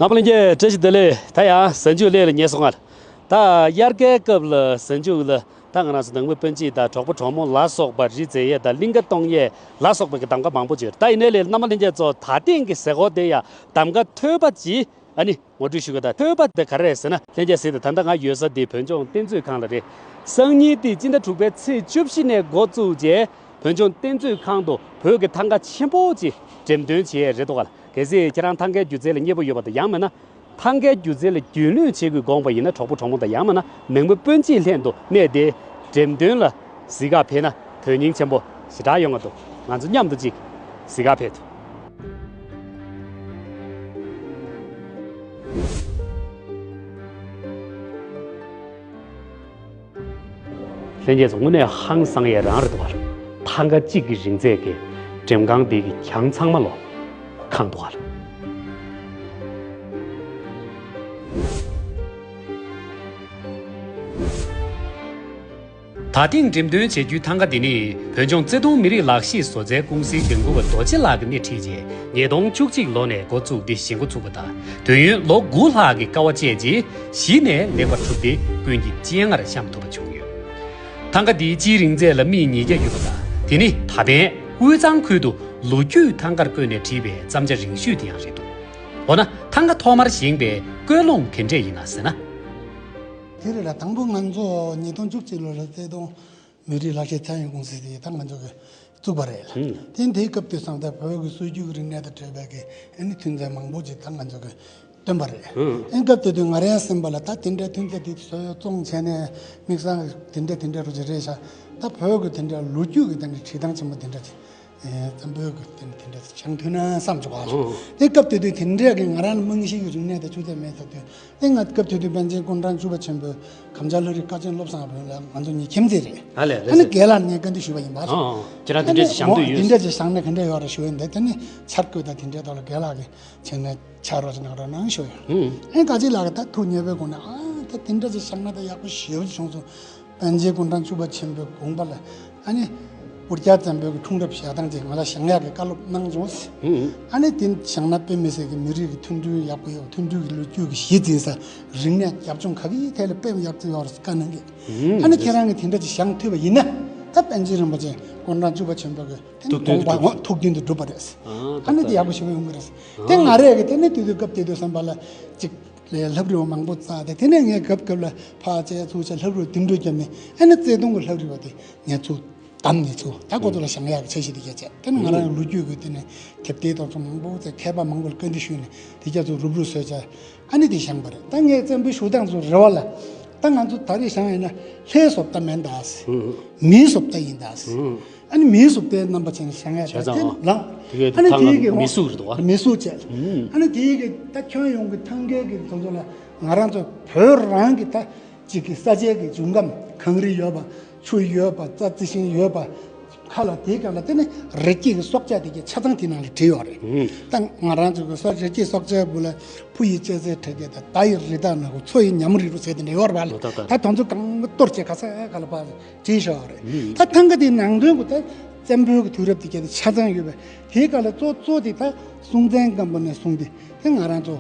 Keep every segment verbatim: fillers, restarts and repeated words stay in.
རྣམ་པ་ལྷན་རྒྱས་བཀྲ་ཤིས་བདེ་ལེགས། ད་ཡང་གཟའ་མཇུག་སླེབས་ལ་ཉེ་སོང་ང་། ད་དབྱར་ཁའི་སྐབས་ལ་གཟའ་མཇུག་ལ་ད་ང་རང་ཚོ་ནང་མི་སྤུན་མཆེད་དང་གྲོགས་པོ་གྲོགས་མོ་ལ་སོགས་པ་རི་འཛེག་ཡས་དང་གླིང་ག་གཏོང་ཡས་ལ་སོགས་པའི་གི་གདམ་ག་མང་པོ་ཅིག་ཡོད། ད་ཡིན་ནའི་ལས་རྣམ་པ་ལྷན་རྒྱས་ཚོ་ད་ཐེངས་ཀྱི་གཟའ་འཁོར་དེ་ཡང་གདམ་ག་ཐོས་པ་ཅིག་ཨ་ནི་ངོ་སྤྲོད་ཞུ་གི། ད་ཐོས་པ་དེ་ག་རེ་རེད་ཟེར་ན། ལྷན་རྒྱས་གཟིགས་དང་། ད་ལྟ་ང་ཡོད་ས་འདི་བོད་ལྗོངས་རྟེན་མཛོད་ཁང་ལ་རེད། སང་ཉིན་དེ་སྤྱི་ཟླ་དྲུག་པའི་ཚེས་བཅུ་བཞི་ནས་འགོ་བཙུགས་རྗེས་བོད་ལྗོངས་རྟེན་མཛོད་ཁང་དུ་བོད་ཀྱི་ཐང་ག་ཆེན་པོ་ཅིག་འགྲེམས་སྟོན་བྱེད་ཡས་རེད་འདུག་ག་ལ། གལ་སྲིད་ཁྱེད་རང་ཐང་གའི་སྒྱུ་རྩལ་ལ་མཉེས་པོ་ཡོད་པ་དང་། ཡང་མིན་ན་ཐང་གའི་སྒྱུ་རྩལ་ལ་རྒྱུས་ལོན་བྱེད་དགོས་དགོངས་པ་ཡིན་ན། གྲོགས་པོ་གྲོགས་མོ་དང་། ཡང་མིན་ན་ནང་མི་སྤུན་མཆེད་ལྷན་དུ་གནས་དེ་འགྲེམས་སྟོན་ལ་གཟིགས་ག་ཕེབས་ན་དོན་སྙིང་ཆེན་པོ་ཞེ་དྲག་ཡོང་གི་འདུག་ང་ཚོ་མཉམ་དུ་ཅིག་གཟིགས་ག་ཕེབས་དོ། ལྷན་རྒྱས་ཚོ། དངོས་གནས་ཧང་སང་ཡས་རང་རེད་འདུག་ག་ལ། ཐང་ག་གཅིག་གི་རིང་ཚད་ཀྱི་འགྲེམས་ཁང་འདི་གི་གྱང་ཚང་མ་ལོ་གང་འདུག་ག་ལ། ད་ཐེངས་འགྲེམས་སྟོན་བྱེད་རྒྱུའི་ཐང་ག་འདི་ནི་བོད་ལྗོངས་བརྩེ་དུང་མི་རིགས་ལག་ཤེས་བཟོ་རྩལ་ཀུང་སིའི་འགན་འཁུར་བ་རྡོ་རྗེ་ལགས་ཀྱིས་སྣེ་ཁྲིད་རྗེས། ཉིས་སྟོང་བཅུ་གཅིག་ལོ་ནས་འགོ་བཙུགས་ཏེ་བཞེངས་འགོ་ཚུགས་པ་དང་། དུས་ཡུན་ལོ་དགུ་ལྷག་གི་དཀའ་བ་སྤྱད་རྗེས་གཞི་ནས་ལེགས་པར་གྲུབ་སྟེ་ཀུན་གྱི་སྤྱན་སྔར་བཤམས་ཐུབ་པ་བྱུང་ཡོད། ཐང་ག་འདིའི་སྤྱིའི་རིང་ཚད་ལ་སྨི་ཉིས་བརྒྱ་ཡོད་པ་དང་། དེ་ནི་ད་ཕན་དབུས་གཙང་ཁུལ་དུ་ལོ་རྒྱུས་ཐང་གར་བཀོད་ནས་བྲིས་པའི་བརྩམས་བྱ་རིང་ཤོས་དེ་ཡང་རེད་འདུག་འོ་ན་ཐང་ག་ཐོག་མར་བཞེངས་པའི་ཀུན་སློང་ག་འདྲས་ཡིན་ན་ཟེར་ན། དེ་རེད་ལ། དང་པོ་ང་ཚོ་ཉིས་སྟོང་བཅུ་གཅིག་ལོ་ལ་བརྩེ་དུང་མི་རིགས་ལག་ཤེས་ཚད་ཡོད་ཀུང་སི་དེ་ད་ང་ཚོ་གིས་བཙུགས་པ་རེད། ཧུམ། དེ་དེའི་སྐབས་དུས་སང་ད་བོད་ཀྱི་སྲོལ་རྒྱུན་གྱི་རིག་གནས་དང་འབྲེལ་བའི་གི་ཨ་ནི་ཐོན་རྫས་མང་པོ་ཅིག་ད་ང་ཚོ་གིས་བཏོན་པ་རེད། ཧུམ། ཨ་ནི་སྐབས་དེ་དུས་ང་རའི་སེམས་པ་ལ་ད་དེ་འདྲའི་ཐོན་རྫས་དེ་ཚོ་བཙོང་བྱས་ནས་དམིགས་བསལ་དེ་འདྲ་དེ་འདྲ་རུ་ཅིག་རེད་ཤག་ད་བོད་ཀྱི་དེ་འདྲ་ལོ་རྒྱུས་ཀྱི་དེ་འདྲ་བྲིས་ཐང་ཆེན་པོ་དེ་འདྲ་ཅིག་ཨེ། བཙན་པོའི་གི་དེ་འདྲ་དེ་འདྲ་བྱང་ཐུབ་ན་བསམ་བྱུང་བ། ཨོ། དེ་སྐབས་དེ་དུས་དེ་འདྲའི་གི་ང་རང་ལ་རྨང་གཞི་གི་རིག་གནས་དང་ཆུ་ཚད་མེད་ས་དུས། དེ་ང་སྐབས་དེ་དུས་པཎ་ཆེན་ཀུན་བཟང་བཅུ་པ་ཆེན་པོའི་གམ་བཅར་ལྷ་རིས་དཀའ་ཆེན་བློ་བཟང་རང་ལ་ང་ཚོ་གཉིས་ཁྱིམ་མཚེས་རེད། ཨ་ལས། ཨ་ནི་ལགས་སོ། རྒན་ལགས་ནས་བཀའ་འདྲི་ཞུས་པ་ཡིན་པ། ཨོ། ཁྱེད་རང་དེ་འདྲ་ཞིག་བཞེངས་འདོད་ཡོད། དེ་འདྲ་ཞིག་བཞེངས་ན་ག་འདྲ་ཡོད་རེད་ཞུས་པ་ཡིན། དེ་དེ་ནི་འཆར་བཀོད་དང་དེ་འདྲའི་ཐོག་ལ་རྒན་ལགས་ཀྱིས་བྱས་ན་ཕྱག་རོགས་ཅིག་གནང་རོགས་གནང་ཞུས་ཡོད། ཨ་ནི་དཀའ་ཆེན་ལགས་ཀྱིས་ད་ཐུགས་མཉེས་པོའི་སྒོ་ནས། ཨ། ད་དེ་འདྲ་ཅིག་བཞེངས་ན་ད་ཡག་པོ་ཞེ་པོ་ཅིག་བྱུང་སོང་། པཎ་ཆེན་ཀུན་བཟང་བཅུ་པ་ཆེན་པོའི་དགོངས་པ་ལ། ཨ་ནི་སྤུར་རྒྱལ་བཙན་པོའི་གི་འཁྲུངས་རབས་ཞལ་ཐང་ཅིག་ང་ལ་བཞེངས་ཡག་གི་བཀའ་སློབ་གནང་བྱུང་། ཨ་ནི་དེ་བཞེངས་ན་དཔེ་མི་སྲིད་གི་མི་རིགས་ཀྱི་མཐུན་སྒྲིལ་ཡག་པོ་ཡོད། མཐུན་སྒྲིལ་གྱི་ལོ་རྒྱུས་ཀྱི་གཞི་འཛིན་ས། རིག་གནས་རྒྱབ་ལྗོངས་ག་གི་ཐད་ལ་དཔེ་ཡག་པོ་ཡོད་རེད་བཀའ་གནང་གི། ཨ་ནི་ཁྱེད་རང་གིས་དེ་འདྲ་ཅིག་བཞེངས་ཐུབ་པ་ཡིན་ན། ད་པཎ་ཆེན་རིན་པོ་ཆེ་ཀུན་བཟང་བཅུ་པ་ཆེན་པོ་གི་དེ་ནི་ཐུགས་འདུན་དུ་དགོངས་པ་གྲུབ། ཐུགས་འདུན་དུ་གྲུབ་པ་རེད། ཨ་ནི་དེ་ཡག་པོ་ཞེ་པོ་ཡོང་གི་རེད། དེ་ང་རས་གི་དེ་ནི་དུས་དུས་སྐབས་དེ་དུས་བསམ་པ་ལ་ཅིག་ལས་ལྷ་བྲིས་པ་མང་པོ་བཙལ་ཏེ། དེ་ནས་ངས་སྐབས་སྐབས་ལ་ཕར་བྱས་ཚུར་བྱས་ལྷ་བྲིས་པ་དེ་འདྲ་བརྒྱབ་ནས། ཨ་ནི་བརྩེ་དུང་གི་ལྷ་བྲིས་པ་དེ་ངས་ཚུར་བདམས་ནས་ཚུར་ད་ཁོ་ཚོ་ལ་བཞེངས་ཡག་གི་འཆར་གཞི་དེ་བརྒྱབ་བྱས། དེ་ནི་ང་རང་ལོ་རྒྱུས་ཀྱི་དེ་ནས་དེབ་ཐེར་དང་ཚོ་མང་པོ་བཙལ། མཁས་པ་མང་པོ་ལ་བཀའ་འདྲི་ཞུས་ནས་དེ་རྒྱ་ཚོ་རུབ་རུབ་བཟོས་བྱས། ཨ་ནི་དེ་བཞེངས་པ་རེད། ད་ངས་བཙན་པོའི་བཞུགས་སྟངས་ཚོ་རེ་བ་ལ། ད་ང་ཚོ་ད་རེས་བཞེངས་ཡིན་ན་ལྷའི་བཟོ་ལྟ་མིན་ད། མིའི་བཟོ་ལྟ་ཡིན་ད། ཨ་ནི་མིའི་བཟོ་ལྟའི་རྣམ་པ་ཅན་བཞེངས་ཡ་བྱས་ཙང་། ལ། དེ་གའི་ཨ་ནི་ཐང་དེའི་གི་མི་གཟུགས་རེད་འདུག་བ། མི་གཟུགས་བྱས། ཨ་ནི་དེའི་གི་ད་ཁྱོན་ཡོངས་ཀྱི་ཐང་གའི་གི་དེ་ཚོ་ལ་ང་རང་ཚོ་བོད་རང་གི་ད་ཅིག་གི་ས་ཆའི་གི་འབྱུང་ཁམས། གངས་རི་ཡོད་པ། ཆུ་ཡོད་པ། རྩྭ་རྩི་ཤིང་ཡོད་པ། ཁ་ལ་དེའི་སྒང་ལ་དེ་ནི་རི་སྐྱེས་ཀྱི་སྲོག་ཆགས་དེ་གའི་ཆ་ཚང་དེ་ནང་ལ་བྲིས་ཡོད་རེད། ད་ང་རང་ཚོ་གི་སོ་རི་སྐྱེས་སྲོག་ཆགས་བུ་ལ་ཕུ་ཡི་ལྕེ་རྩེ་ཁྲ་རྒྱན་དང་། མདའ་ཡི་རི་དྭགས་ནག་པོ། མཚོ་ཡི་ཉ་མོ་རི་རུ་ཟེར་དེ་འདྲ་ཡོད་རེད་པ། ལོ་ད་ད་ད་དེ་ཚོ་གང་ག་གཏོར་བྱས་ག་ས་ག་ལ་ཕར་བྲིས་བཞག་ཡོད་རེད། ད་ཐང་ག་དེའི་ནང་དོན་གོ་ད་བཙན་པོའི་གི་དུས་རབས་དེ་ག་དེ་ཆ་ཚང་ཡོད་པས། དེའི་སྒང་ལ་གཙོ་གཙོ་དེ་ད་སྲོང་བཙན་སྒམ་པོ་ནས་བཟུང་སྟེ་དེ་ང་རང་ཚོ་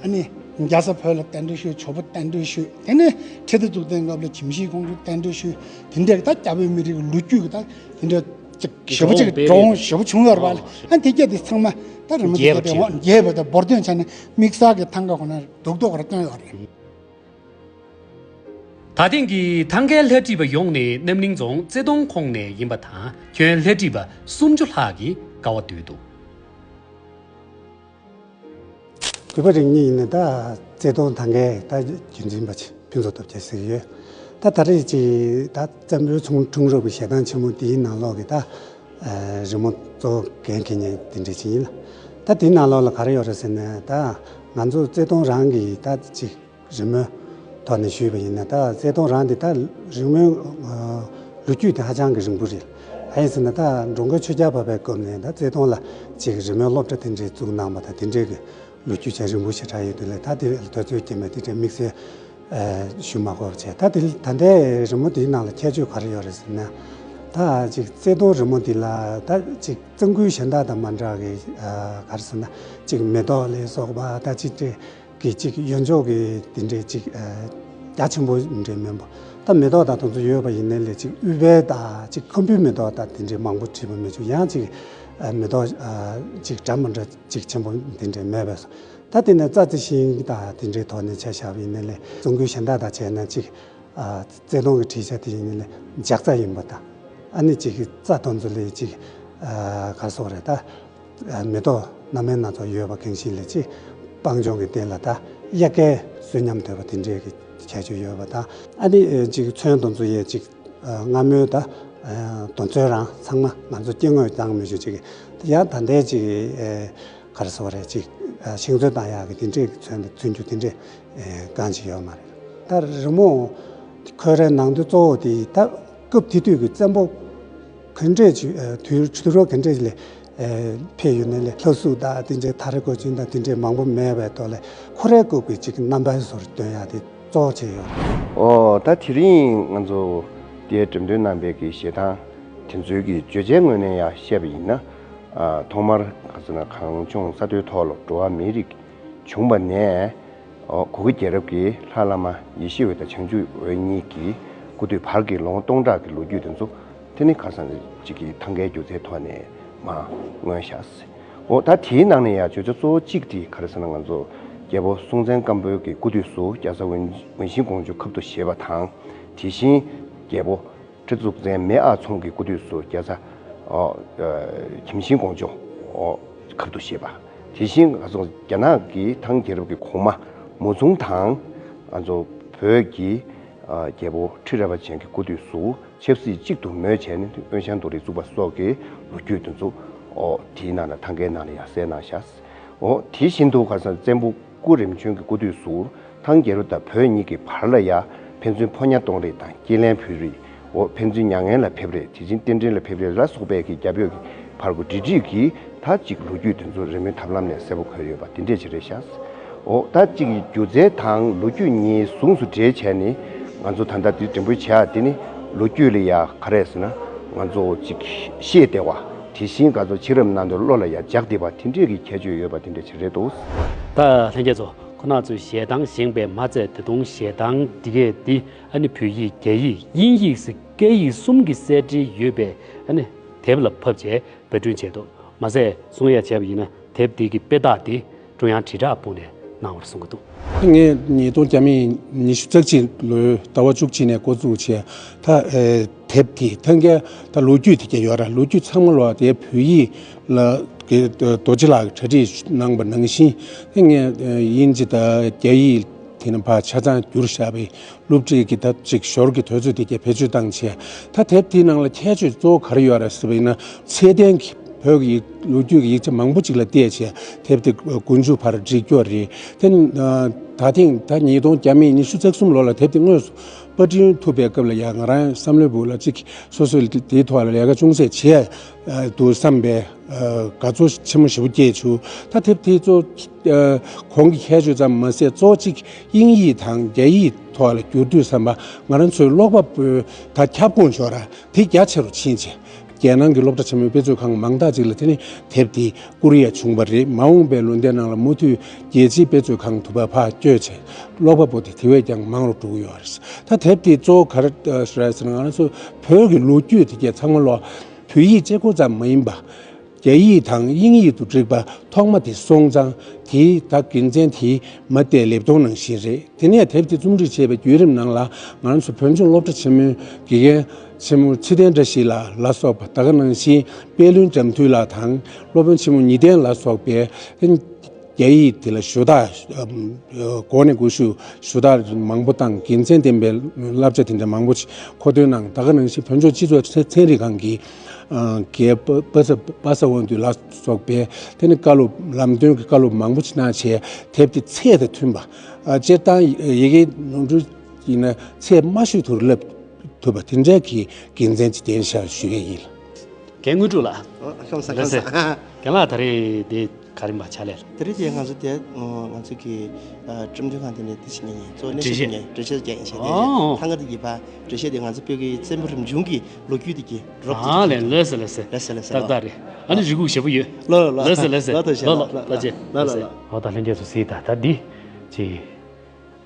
ཨ་ནི་རྒྱ་བཟའ་བོད་ལ་གདན་འདྲེན་ཞུས། ཇོ་བོ་གདན་འདྲེན་ཞུས། དེ་ནས་ཁྲི་ལྡེ་གཙུག་བརྟན་སྐབས་ལ་གྱིམ་ཤིང་ཁོང་ཚོ་གདན་འདྲེན་ཞུས། དེ་འདྲའི་ད་རྒྱ་བོད་མི་རིགས་ཀྱི་ལོ་རྒྱུས་ཀྱི་ད་དེ་འདྲ་ཅིག་ཞེ་པོ་ཅིག་འགྲོ་འོང་ཞེ་པོ་བྱུང་ཡོད་རེད་པ། ཨ་དེ་གྱད་དེ་ཚང་མ་ད་རི་མོ་དེ་གྱད་དེ་འོ་རྒྱས་པ་དང་འབུར་འདོན་བྱས་ནས་དམིགས་བསལ་གྱི་ཐང་ག་ཁོ་ན་རྡོག་རྡོག་རེ་བཏོན་ཡོད་རེད། ད་ཐེངས་ཀྱི་ཐང་གའི་ལྷ་བྲིས་པ་ཡོངས་ནི་རྣམ་གླིང་རྫོང་རྩེ་གདོང་ཁོངས་ནས་ཡིན་པ་དང་། ཁྱོན་ལྷ་བྲིས་པ་སུམ་ཅུ་ལྷག་གིས་དཀའ་བ་སྤྱད་འདུག་གུས་པ་རིགས་གཉིས་ཡིན་ན་ད་རྩེ་གདོང་ཐང་གའི་ད་རྒྱུན་འཛིན་པ་ཆེ་ཕུན་ཚོགས་སྟོབས་རྒྱལ་ཟེར་གྱི་ཡོད། ད་ད་རེས་ཀྱི་ད་བཙན་པོའི་འཁྲུངས་འཁྲུངས་རབས་ཀྱི་ཞལ་ཐང་ཆེན་མོ་དེའི་ནང་ལོགས་ཀྱི་ད་རི་མོ་གཙོ་བོ་འགན་འཁྱེར་མཁན་དེ་འདྲ་ཅིག་ཡིན་ལ། ད་དེའི་ནང་ལོགས་ལ་ག་རེ་ཡོད་རེད་ཟེར་ན། ད་ང་ཚོ་རྩེ་གདོང་རང་གི་ད་ཅིག་རི་མོའི་ཐོག་ནས་ཞུས་པ་ཡིན་ན། ད་རྩེ་གདོང་རང་འདི་ད་རི་མོའི་ལོ་རྒྱུས་དེ་ཧ་ཅང་གི་རིང་པོ་རེད། གང་ཡིན་ཟེར་ན་ད་འགྲོ་མགོན་ཆོས་རྒྱལ་འཕགས་པའི་སྐབས་ནས་ད་རྩེ་གདོང་ལ་ཅིག་རི་མོའི་སློབ་གྲྭ་དེ་འདྲའི་བཙུགས་གནང་བ་དང་། དེ་འདྲའི་གི་ལོ་རྒྱུས་ཅིག་རིང་པོ་ཞེ་དྲག་ཡོད་དུས་ལ། ད་དེ་ལ་དུས་ཚོད་རྐྱེན་པས་དེ་འདྲའི་དམིགས་བསལ་ཞུ་མ་དགོས་པ་བྱས། ད་དེ་ད་ལྟའི་རི་མོ་དེའི་ནང་ལ་ཁྱད་ཆོས་ག་རེ་ཡོད་རེད་ཟེར་ན། ད་ཅིག་རྩེ་གདོང་རི་མོ་འདི་ལ་ད་ཅིག་རྩམ་མགོའི་གཞན་དག་དང་མ་འདྲ་གི་ག་རེ་ཟེར་ན། ཅིག་མེ་ཏོག་ལ་སོགས་པ་ད་ཅིག་དེ། གི་ཅིག་ཡོན་ཆོག་གི་དེ་འདྲའི་ཅིག་ཨ་རྒྱ་ཆེན་པོ་འདྲའི་མིན་པ། ད་མེ་ཏོག་དང་དེ་ཚོ་ཡོད་པ་ཡིན་ནའི་ལས་ཅིག་ཨུཏྤལ་དང་ཅིག་ཁམ་བུའི་མེ་ཏོག་དང་དེ་འདྲའི་མང་པོ་བྲིས་པ་མི་བྱུང་། ཡང་ཅིག་ཨ་མེ་ཏོག་ཨ་ཅིག་འདྲ་མི་འདྲ་ཅིག་ཆེན་པོ་དེ་འདྲའི་མེད་པས་སོ། ད་དེ་ནས་རྩྭ་རྩི་ཤིང་དང་དེ་འདྲའི་ཐོག་ནས་ཆ་བཞག་པ་ཡིན་ནའི་ལས་རྫོང་ཁུལ་གཞན་དག་དང་བྱས་ན་ཅིག་ཨ་བརྩེ་དུང་གི་བྲིས་ཆ་དེ་ཡིན་ནའི་ལས་ལྗགས་རྩྭ་ཡིན་པ་དང་། ཨ་ནི་ཅིག་རྩྭ་དེ་ཚོ་ལས་ཅིག་ཨ་ག་རེ་ཟེར་དགོས་རེད། ད་ཨ་མེ་ཏོག་སྣ་མིན་སྣ་ཚོགས་ཡོད་པ་གང་ཞིག་ལས་ཅིག་སྤང་ལྗོངས་ཀྱི་སྟེང་ལ་ད་དབྱར་ཁའི་གསོན་ཉམས་དོད་པ་དེ་འདྲའི་གི་ཁྱད་ཆོས་ཡོད་པ་དང་། ཨ་ནི་ཨ་ཅིག་ཚོན་དེ་ཚོ་ཡས་ཅིག་ཨ་སྔ་མོའི་ད་ཨ་དེ་ཚོ་རང་ཚང་མ་ང་ཚོ་སྐྱེ་དངོས་དང་མི་ཞིག་ཅིག་ཡང་ད་ལྟའི་ཅིག་ཨ་ག་རེ་ཟེར་དགོས་རེད། ཅིག་ཨ་ཤིང་བཟོ་བཏང་ཡག་གི་དེ་འདྲའི་ཚོན་དང་ཚོན་རྒྱུ་དེ་འདྲའི་ཨ་གང་ཅིག་ཡོད་མ་རེད། ད་རི་མོ་ཁོ་རའི་ནང་དོན་གཙོ་བོ་དེ་ད་སྐབས་དེ་དུས་ཀྱི་བཙན་པོ་ག་འདྲས་ཅིག་ཨ་དུས་དུས་རབས་ག་འདྲས་ལ་ཨ་ཕེབས་ཡོད་ནའི་ལས་ལྷ་གཟུགས་དང་དེ་འདྲའི་ཐ་རེ་གོས་ཆེན་དང་དེ་འདྲའི་མང་པོ་མེད་པའི་ཐོག་ལ་ཁོ་རའི་སྐབས་ཀྱི་ཅིག་རྣམ་པའི་བཟོ་སྟོན་ཡག་དེ་གཙོ་བོ་བྱས་ཡོད་རེད། ཨོ། ད་དེ་རིང་ང་ཚོ་དེའི་འགྲེམས་སྟོན་གནང་པའི་གི་གཞས་གཏམ་དེ་ཚོའི་གི་བརྗོད་བྱའི་ངོས་ནས་ཡང་བཤད་པ་ཡིན་ན། ཨ་ཐོག་མར་ག་ཟེར་ན་གངས་ལྗོངས་ས་མཐོའི་ཐོག་ལ་འགྲོ་བ་མིའི་རིགས་བྱུང་བ་ནས། ཨོ། གུ་གེ་རྒྱལ་རབས་ཀྱི་ལྷ་བླ་མ་ཡེ་ཤེས་འོད་དང་བྱང་ཆུབ་འོད་གཉིས་ཀྱི་སྐུ་དུས་བར་གྱི་ལོ་ངོ་སྟོང་ཕྲག་གི་ལོ་རྒྱུས་དེ་ཚོ་དེ་ནི་ག་ཟེར་ན་ཅིག་གི་ཐང་གའི་སྒྱུ་རྩལ་ཐོག་ནས་མར་མངོན་ཤག། ཨོ། ད་དེའི་ནང་ནས་ཡང་བརྗོད་བྱ་གཙོ་བོ་གཅིག་དེ་ག་རེ་ཟེར་ན་ང་ཚོ་རྒྱལ་པོ་སྲོང་བཙན་སྒམ་པོའི་གི་སྐུ་དུས་སུ་རྒྱ་བཟའ་འོན་འོན་ཤིང་ཀོང་ཇོ་ཁབ་ཏུ་བཞེས་པ་དང་། དེ་བཞིན་རྒྱལ་པོ་ཁྲི་གཙུག་བཙན་མེས་ཨག་ཚོམ་གྱི་སྐུ་དུས་སུ་རྒྱ་བཟའ་ཨོ་ཨ་གྱིམ་ཤིང་ཀོང་ཇོ་ཨོ་ཁབ་ཏུ་བཞེས་པ། དེ་བཞིན་ང་ཚོ་རྒྱ་ནག་གི་ཐང་རྒྱལ་རབས་ཀྱི་གོང་མ་མུ་ཙུང་དང་ང་ཚོ་བོད་ཀྱི་ཨ་རྒྱལ་པོ་ཁྲི་རལ་པ་ཅན་གྱི་སྐུ་དུས་སུ་ཆབ་སྲིད་གཅིག་ཏུ་མོས་བྱས་ནས་དབོན་ཞང་རྡོ་རིང་བཙུགས་པ་སོགས་ཀྱི་ལོ་རྒྱུས་དེ་ཚོ་ཨོ་དེའི་ནང་ལ་ཐང་གའི་ནང་ལ་ཡང་གསལ་གནང་ཤག། ཨོ། དེ་བཞིན་དུ་ག་རེ་ཟེར་ན་བཙན་པོ་སྐུ་རིམ་བྱོན་གྱི་སྐུ་དུས་སུ་ཐང་རྒྱལ་རབས་དང་བོད་གཉིས་ཀྱི་བར་ལ་ཡང་ཕན་ཚུན་ཕོ་ཉ་གཏོང་རེས་དང་། སྐྱེས་ལན་ཕུལ་རེས། ཨོ། ཕན་ཚུན་མྱ་ངན་ལ་ཕེབས་རེས། དེ་བཞིན་རྟེན་འབྲེལ་ལ་ཕེབས་རེས་ལ་སོགས་པའི་གི་རྒྱ་བོད་ཀྱི་བར་གྱི་འབྲེལ་འདྲིས་ཀྱི་ད་ཅིག་ལོ་རྒྱུས་དེ་ཚོ་རི་མོའི་ཐབས་ལམ་ནས་གསལ་པོ་འཁོད་ཡོད་པ་དེ་འདྲས་ཅིག་རེད་ཤག། ཨོ། ད་ཅིག་སྒྱུ་རྩལ་དང་ལོ་རྒྱུས་གཉིས་ཟུང་དུ་འབྲེལ་བྱས་ནས་ང་ཚོ་ད་ལྟ་འདི་འགྲེམས་སྤེལ་བྱེད་ཡག་དེ་ནི་ལོ་རྒྱུས་ལ་ཡ་ག་རེ་ཟེར་ན་ང་ཚོ་ཅིག་ཤེས་བདེ་བ། དེ་བཞིན་ང་ཚོ་ཕྱི་རབས་ནང་དུ་བློ་ལ་ཡ་འཇགས་བདེ་བ་དེ་འདྲས་ཀྱི་ཁྱད་ཆོས་ཡོད་པ་དེ་འདྲས་ཅིག་རེད་འདུག། ད་ལྷན་རྒྱས་ཚོ། ཁོ་ན་ཚོས་གཞས་གཏམ་བཞེངས་པའི་མ་ཚད་ད་དུང་གཞས་གཏམ་འདི་གས་འདི་ཨ་ནི་བོད་ཡིག་རྒྱ་ཡིག་དབྱིན་ཡིག་སོགས་སྐད་ཡིག་གསུམ་གྱི་གསལ་འགྲེལ་ཡོད་པའི་ཨ་ནི་དེབ་ལ་ཕབ་བྱས་པར་སྐྲུན་བྱས་འདུག། མ་ཟད་གསུང་ཡ་བྱས་པ་ཡིན་ན་དེབ་འདི་གི་དཔེ་རྟགས་འདི་ཀྲུང་དབྱང་དྲིལ་བསྒྲགས་པུའུ་ནས་གནང་བར་གསུང་གི་འདུག། ངས་ཉིས་སྟོང་བརྒྱ་མེད་ཉི་ཤུ་རྩ་གཅིག་ལོའི་ཟླ་བ་བཅུ་གཅིག་ནས་འགོ་བཙུགས་བྱས་ད་ཨེ་དེབ་དེ་ཐང་གའི་ད་ལོ་རྒྱུས་དེ་ག་ཡོད་ར། ལོ་རྒྱུས་ཚང་མ་ལོག་དེ་བོད་ཡིག་ལ་གི་རྡོ་རྗེ་ལགས་ཀྱིས་གྲ་སྒྲིག་གནང་པ་ནང་བཞིན་ངས་ཨེ་དབྱིན་ཇི་དང་རྒྱ་ཡིག་དེ་ནས་ཕར་ཆ་ཚང་བསྒྱུར་བཞག་པའི་སློབ་ཁྲིད་ཀྱི་ད་ཅིག་ཞོར་གྱི་དུས་ཚོད་དེ་ག་བེད་སྤྱོད་བཏང་བྱས། ད་དེབ་དེའི་ནང་ལ་ཁྱད་ཆོས་གཙོ་བོ་ག་རེ་ཡོད་རེད་ཟེར་བ་ཡིན་ན། ཚད་ལྡན་གྱི་བོད་ཀྱི་ལོ་རྒྱུས་ཀྱི་ཡིག་ཆ་མང་པོ་ཅིག་ལ་བལྟས་བྱས་དེབ་དེ་མགོ་མཇུག་བར་བསྒྲིགས་ཀྱི་ཡོད་རེད། དེ་ནི་ད་ཐེངས་ད་ཉིས་སྟོང་བརྒྱ་མེད་ཉི་ཤུ་རྩ་གསུམ་ལོ་ལ་དེབ་དེ་དངོས་སུ་པར་སྐྲུན་ཐུབ་པའི་སྐབས་ལ་ཡང་ང་རང་བསམ་བློའི་སྦུག་ལ་ཅིག་སོ་སོས་དེའི་ཐོག་ལ་ལས་ཀ་ཅུང་ཟད་བྱས་འདུག་བསམ་པའི་དགའ་ཚོར་ཆེན་མོ་ཞེ་པོ་སྐྱེས་བྱུང་། ད་དེབ་དེ་གཙོ་གོང་གི་ཁྱད་ཆོས་ཙམ་མ་ཟད་གཙོ་བོ་གཅིག་དབྱིན་ཡིག་དང་རྒྱ་ཡིག་ཐོག་ལ་བསྒྱུར་དུས་ཙམ་པ་ང་རང་ཚོའི་ཀློག་པ་པོའི་ད་ཁྱབ་ཁོངས་ཤོར་ར་དེ་རྒྱ་ཆེ་རུ་ཕྱིན་ཆེ། རྒྱལ་ནང་གི་སློབ་གྲྭ་ཆེན་མོའི་དཔེ་མཛོད་ཁང་མང་དག་ཅིག་ལ་དེ་ནི་དེབ་དེ་བསྐུར་ཡ་བྱུང་བ་རེད། མ་འོངས་པའི་ལོ་ཟླའི་ནང་ལ་མུ་མཐུད་རྒྱལ་སྤྱིའི་དཔེ་མཛོད་ཁང་དུ་ཕར་བསྐྱོད་ཆེ་ཀློག་པ་པོ་དེ་དེ་བས་ཀྱང་མང་རུ་འགྲོ་གི་ཡོད་རེད། ད་དེབ་དེ་གཙོ་བོ་ག་རེ་རེད་ཟེར་ན་ང་རང་ཚོ་བོད་ཀྱི་ལོ་རྒྱུས་དེ་གས་ཚང་མ་ལོག་བོད་ཡིག་གཅིག་པོ་ཙམ་མ་ཡིན་པ། རྒྱ་ཡིག་དང་དབྱིན་ཡིག་ཏུ་བསྒྲིགས་པ་ཐོག་མ་དེ་སོང་ཙང་དེའི་ད་དགེ་མཚན་དེ་མ་བལྟས་ལེབ་མཐོང་ནང་བཞིན་རེད། དེ་ནས་དེབ་དེ་རྩོམ་སྒྲིག་བྱས་པའི་བརྒྱུད་རིམ་ནང་ལ་ང་རང་ཚོ་བོད་ལྗོངས་སློབ་གྲྭ་ཆེན་མོའི་དགེ་རྒན་ཆེན་མོ་ཚེ་བརྟན་བཀྲ་ཤིས་ལགས་ལ་སོགས་པ་ད་ག་ནང་བཞིན་པད་བློན་དགྲ་འདུལ་ལགས་དང་སློབ་དཔོན་ཆེན་མོ་ཉི་སྟེན་ལ་སོགས་པའི་རྒྱ་ཡིག་དེ་ལ་ཞུ་དག་འགོ་ནས་འགོ་ཞུ་ཞུ་དག་མང་པོ་དང་དགེ་མཚན་ལྡན་པའི་བསླབ་བྱ་དེ་འདྲ་མང་པོ་ཅིག་མཁོ་འདོན་གནང་། ད་ག་ནང་བཞིན་བོད་ལྗོངས་སྤྱི་ཚོགས་ཚན་རིག་ཁང་གི་རྒན་པ་པ་ས་པ་ས་དབང་འདུས་ལ་སོགས་པའི་དེ་ནི་བཀའ་སློབ་ལམ་སྟོན་གྱི་བཀའ་སློབ་མང་པོ་ཅིག་གནང་བྱས་དེབ་དེ་ཚད་དང་མཐུན་པ། སྤྱིར་བཏང་ཡི་གེ་ནོར་འཁྲུལ་ཡིན་ན་ཚད་དམའ་ཤོས་དུ་བསླབ་ཐུབ་པ་དེ་འདྲའི་གི་དགེ་མཚན་ཅིག་ལྡན་ཤག་ཞུ་ཡས་ཡིན། རྒན་དངོས་གྲུབ་ལགས། ཨོ། ཁམས་བཟང་ལགས་སེ། ཁམས་བཟང་། རྒན་ལགས་ད་རེས་དེ་ག་རེ་མ་ཕྱག་ལས། དེ་རིང་དེ་ང་ཚོ་དེ་ང་ཚོ་གི་ཁྲིམས་མཐུན་ཁང་དེ་ནས་དེ་ཞིག་ཉན་ཉན་གཙོ་གནད་འགྲེལ་བཤད་ཞིག་ཉན་འགྲེལ་བཤད་རྒྱག་ཡིན་ཞེས་དེ་ཨོ། ཐང་ག་དེ་གི་ཕ་འགྲེལ་བཤད་དེ་ང་ཚོ་བོད་ཀྱི་བཙན་པོ་རིམ་བྱུང་གི་ལོ་རྒྱུས་དེ་གི་རོབ་ཨ་ལས་ལོས་སེ་ལོས་སེ། ལོས་སེ་ལོས་སེ་ཏག་ཏག་རེད། ཨ་ནི་རེ་སྒུག་ཞེ་པོ་ཡོད། ལོ་ལོ་ལོས་སེ་ལོས་སེ། ལོ་ལོ་ལོ་ལོ་ལོ་ལོ་ལོ་ལོ་ལོ། ཨོ་ད་ལྷན་རྒྱས་ཚོ་སེ་ད་ད་འདི། ཅིག་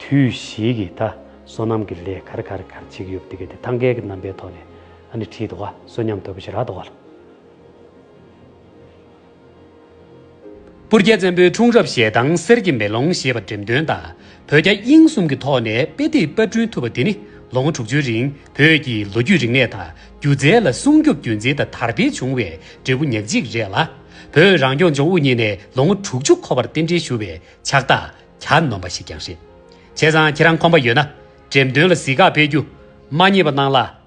དུས་བཞིའི་གི་ད་སོ་ནམ་གྱི་ལས་ག་རེ་ག་རེ་ག་རེ་བྱེད་ཀྱི་ཡོད་པ་དེ་ག་དེ་ཐང་གའི་གི་རྣམ་པའི་ཐོག་ནས་ཨ་ནི་བྲིས་འདུག་ག། གསོན་ཉམས་དོད་པོ་ཞེ་དྲག་འདུག་ག་ལ། སྤུར་རྒྱལ་བཙན་པོའི་འཁྲུངས་རབས་ཞལ་ཐང་གསེར་གྱི་མེ་ལོང་ཞེས་པ་འགྲེམས་སྟོན་དང་། བོད་རྒྱ་དབྱིན་གསུམ་གྱི་ཐོག་ནས་དཔེ་དེབ་པར་སྐྲུན་ཐུབ་པ་དེ་ནི་ལོ་ངོ་དྲུག་ཅུའི་རིང་བོད་ཀྱི་ལོ་རྒྱུས་རིག་གནས་དང་སྒྱུ་རྩལ་ལ་སྲུང་སྐྱོབ་རྒྱུན་འཛིན་དང་དར་སྤེལ་བྱུང་བའི་འབྲས་བུ་ཉག་གཅིག་རེད་ལ། བོད་རང་སྐྱོང་ལྗོངས་དབུ་བརྙེས་ནས་ལོ་ངོ་དྲུག་ཅུ་འཁོར་བར་རྟེན་འབྲེལ་ཞུ་བའི་ཕྱག་རྟགས་གྱ་ནོམ་པ་ཞིག་ཀྱང་རེད། བྱས་ཙང་ཁྱེད་རང་ཁོམ་པ་ཡོད་ན་འགྲེམས་སྟོན་ལ་གཟིགས་ག་ཕེབས་རྒྱུ་མ་བསྙེལ་བ་གནང་ལ།